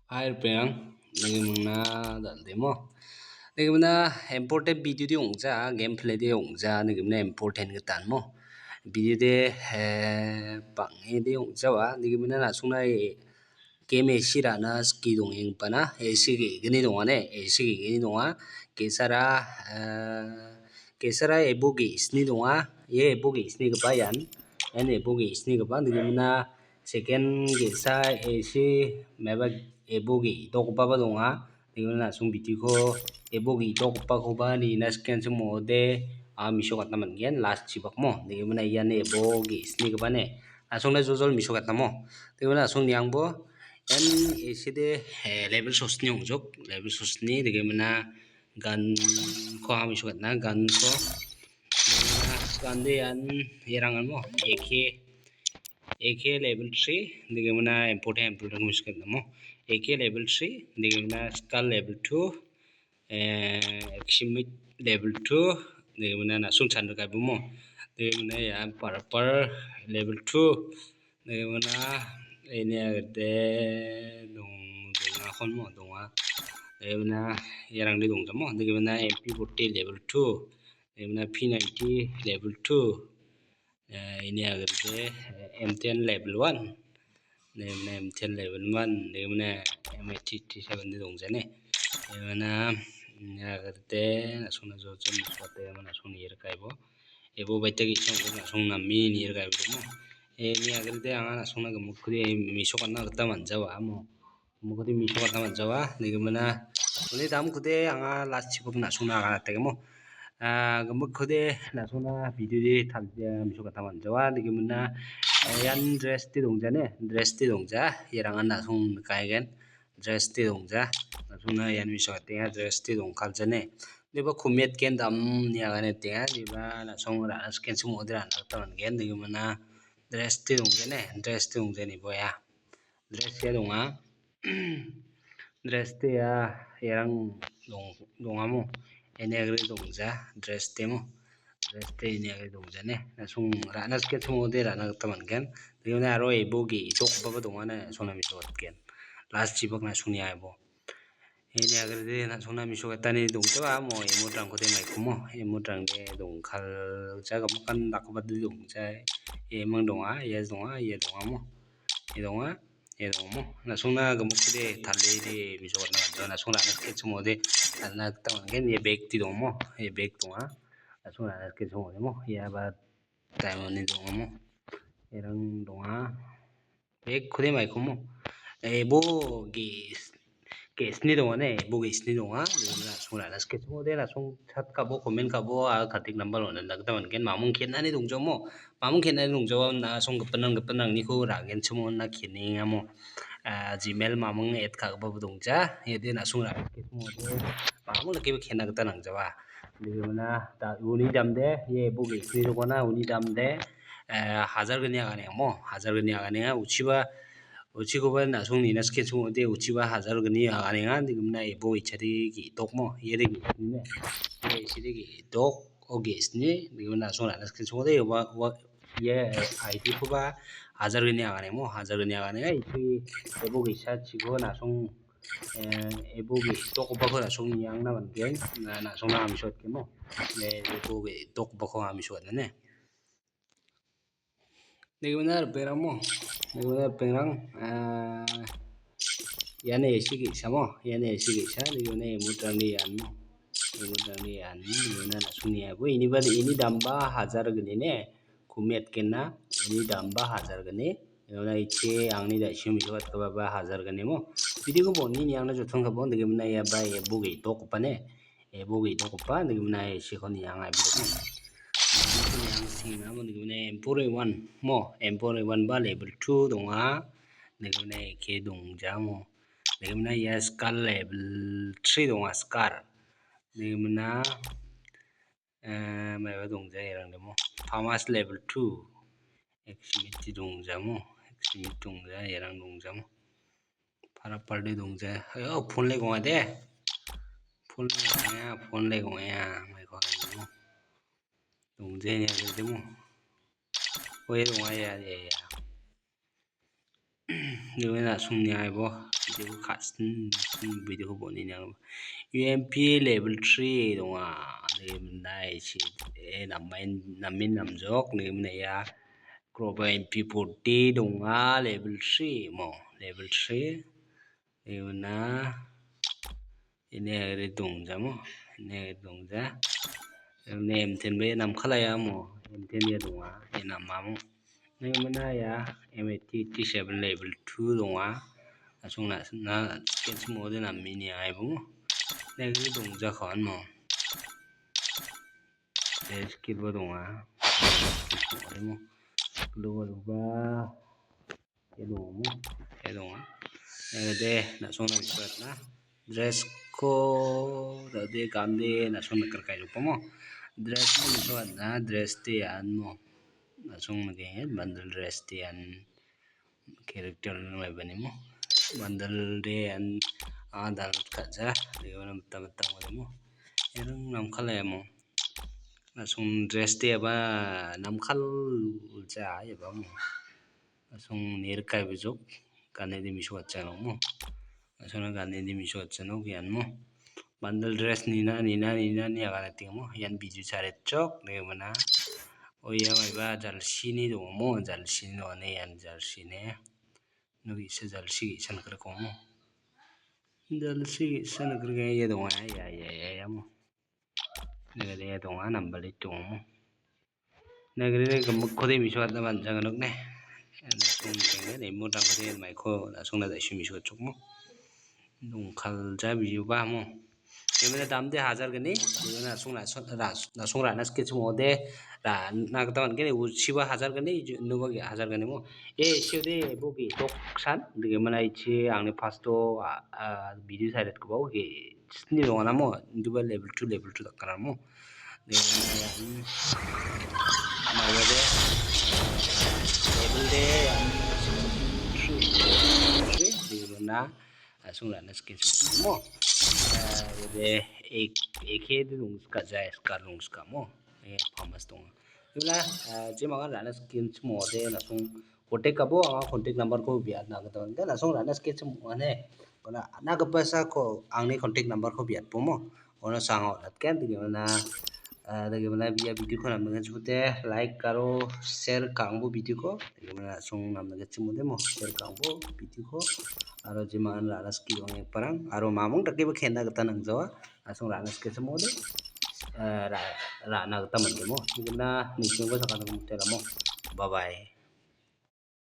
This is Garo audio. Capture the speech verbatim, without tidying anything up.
Hai, ripengrang, nangimingna dal·demo. Nangimingna important video de ong·ja, gameplay de ong·ja, nangimingna important gitan mo. Video de, eh, bang·e de ong·jawa, nangimingna na·songna, eh, game A C ra·na ski dongengpana, A C ge·gni dongane, A C ge·gni donga. Ge·sara, eh, ge·sara ebo ge·sni donga. Ia ebo ge·snigipa ian, ian ebo ge·snigipa, nangimingna second ge·sa A C maiba ebo ge·dokgipaba donga. Nangimingna na·song video-ko ebo ge·dokgipakoba nina sikenchim ong·ode, a, mesokatna man·gen, last chibakmo. Nangimingna ian ebo ge·snigipa ne. Na·songna joljol mesokatnamo. Nangimingna na·song niangbo ian A C de, eh, level sosni ong·jok, level sosni. Nangimingna gun-ko a mesokatna, gun-ko. Nangimingna gun de ian erangan mo. A K A K level three, nangimingna important, important mesokatnamo. A K level three, nangimingna Scar level two, eh, Eximit level two, nangimingna na·song chanrikaibomo. Nangimingna ia Purple level two, nangimingna ini agede dong-, dongakonmo, donga. Nangimingna iarangde dongjamo, nangimingna M P forty level two, nangimingna P ninety level two, eh, ini agede, eh, M ten level one. Nangimingna M ten level one, nangimingna M eighty seven de dongjane. Nangimingna, mm, agede, na·songna joljol mesokate, na·song nirikaibo. Ebo baita ge·sa ong·a, na·song name nirikaibo donga. Eh, ini agede anga na·songna gimikkode mesokatna gita man·jawa, amo. Gimikkode mesokatna man·jawa, nangimingna. Uni damkode anga last chibak na·songna agana tekemo. Ah, gimikkode na·songna video de tal-, mesokatna man·jawa, nangimingna. Eh, ian dress de dongjane, dress de dongja, ierangan na·song nikaigen, dress de dongja, na·songna ian mesokatenga, dress de dongkaljane. Deba kumiatgen dam niagane tenga, deba na·song ra-, sikenchim ong·ode ra·na gita man·gen, nangimingna dress de dongjane, dress de dongjane boya. Dress ia donga. Dress de ia, iarang dong-, dongamo. Ini agede dongja, dress demo. Dress de ini agede dongjane. Na·song ra·na sikenchim ong·ode ra·na gita man·gen. Nangimingna aro ebo ge·dokgipaba dongane, na·songna mesokatgen. Last chibak na·songni aibo. Ini agede na·songna mesokatani dongja amo emotrangkode maikomo. Emotrangde dongkalja gimikan dakgipade dongja. Emang donga, ia donga, ia dongamo. Ia donga, ia dongamo. Na·songna gimikkode talede mesokatna man·jawa. Na·song ra·na sikenchim ong·ode ra·na gita man·gen. Ia bag de dongamo. Ia bag donga. Na·song ra·na sikenchim ong·odemo. Ia ba diamond-ni dongamo. Iarang donga. Bag-kode maikomo. Eh, bo ge-, ge·sni dongane, bo ge·sni donga. Nangimingna na·song ra·na sikenchim ong·ode, na·song chat ka·bo, comment ka·bo, a, contact number on·na gita man·gen. Mamung kenani dongjaomo. Mamung kenani dongjaoa, na·song gipin rang, gipin rangniko ra·genchim ong·na kenengamo. Ah, Gmail mamung add ka·gipaba dongja. Ede na·song ra·na sikenchim ong·ode, mamung dakeba kena gita nangjawa. Nangimingna da-, uni damde, ia bo ge·sni dongana, uni damde, eh, hajar gni aganengamo, hajar gni aganenga, uchiba, uchikoba na·song nina sikenchim ong·ode, uchiba hajar gni aganenga, nangimingna ebo ichade ge·dokmo, iade ge·sni ne. Ia ichade ge·dok, o ge·sni, nangimingna na·song ra·na sikenchim ong·ode, ua, ua, ia, eh, I D koba hajar gni aganengamo, hajar gni aganenga, ichi ebo ge·sachiko na·song, eh, ebo ge·dokgipako na·song niangna man·gen, na-, na·songna amisokemo. Eh, ebo ge-, dokgipako amisokatna ne. Nangimingna ripengrangmo. Nangimingna ripengrang, ah, ian A C ge·samo. Ian A C ge·sa. Nangimingna emotrangde ianmo. Emotrangde ian. Nangimingna na·song niaibo. Iniba, ini damba hajar gni ne. Kumiatgenna. Ini damba hajar gni. Nangimingna ichi angni da·simo mesokatgipaba hajar gnimo. Video-ko boni niangna joton ka·bo. Nangimingna iaba ebo ge·dokgipa ne. Ebo ge·dokgipa, nangimingna ichiko niang aibo. Niang singna mo, nangimingna M four A one mo, M four A one ba level two donga. Nangimingna eke dongjamo. Nangimingna ia Scar level three donga, Scar. Nangimingna, eh, maiba dongja iarangde mo. Famas level two. Eximit dongjamo. Eximit dongja, iarang dongjamo. Para parde dongja. Ayo, phone le gong·a de. Phone le gong·a, phone le gong·a. Mai ko dongja ni agede mo. Oye, gong·a ya, ya, ya. Nangimingna na·song niaibo. Video-ko ka·sin, sin video-ko bon·e niang. U M P level three donga. Ine mindai chi, e, namen, namen namjok, ine mindai ia. Global M P forty donga, level three mo, level three. Ine, ine agre dongja mo, ine agre dongja. Ine M ten ba namkalaia mo, M ten ia donga, ia nama mo. Ine mana ia M eighty eighty seven level two donga. Asong na, na, sketch mode namini aibo mo. Ine agre dongja kawan mo. Skill bo donga. Skill bo donga. Skill bo donga. Ia donga mo. Ia donga. Ede, na·songna mi·sokatna. Dress-ko, dade, gande, na·songna karkai jokpamo. Dress-ko mi·sokatna, dress-de ian mo. Na·songna ke, bundle dress-de ian. Character-ni maibani mo. Bundle-de ian, a, dal ka·ja. Degimana mitta mitta mo. Iarang namkal iamo. Na·song dress-de aba namkal ja iaba mo. Na·song nirkai bijok, gane de mi·sokatjana mo. Na·songna gane de mi·sokatjana mo, ian mo. Bundle dress nina, nina, nina, ni agana ting mo. Ian biju charetjok, de mana. O ia maiba jalsini dongo mo, jalsini dongane ian jalsini. No ge·sa jalsi ge·sa nikgriko mo. Jalsi ge·sa nikgrika ia donga, ia, ia, ia, ia mo. Nagade donga, nambal eight donga mo. Nagade gimikkode mi·sokatna man·jaga nokne. Nemo tangkode maiko na·songna da·si mi·sokatjok mo. Dongkalja bijoba mo. Emela damde hajar gni, emela na·song, na·song, na·song ra·na sketch mode ra·na gita man·gen, usiba hajar gni, nuba ge hajar gni mo. E, siode bo ge doksan, dege mana ichi angni pasto, a, a, video sairet ko bo ge. Sini dongana mo, duba level two, level two dakana mo. Maiba de, level de, na·song ra·na sketch mo. De, ek, ek de dongska, ja, ska dongska mo. E, pamas dong. Dula, je makan ra·na sketch mo de, na·song Contact-o anga contact number-ko biatna gita man·gen. Na·song ra·na sketch mo·ane. Ona na·gipasako angni contact number-ko biatbomo. Ono sanga on·atgen, degimana, ah, degimana bia video-ko namngenchimode, like aro share ka·angbo video-ko. Degimana na·song namngenchimode mo, share ka·angbo video-ko. Aro jeman ra·na sketch ong·e parang. Aro mamung dakeba kena gita nangjawa. Na·song ra·na sketch mo·ode. Ah, ra-, ra·na gita man·gemo. Degimana, nichingko sakana gita ramo. Bye bye.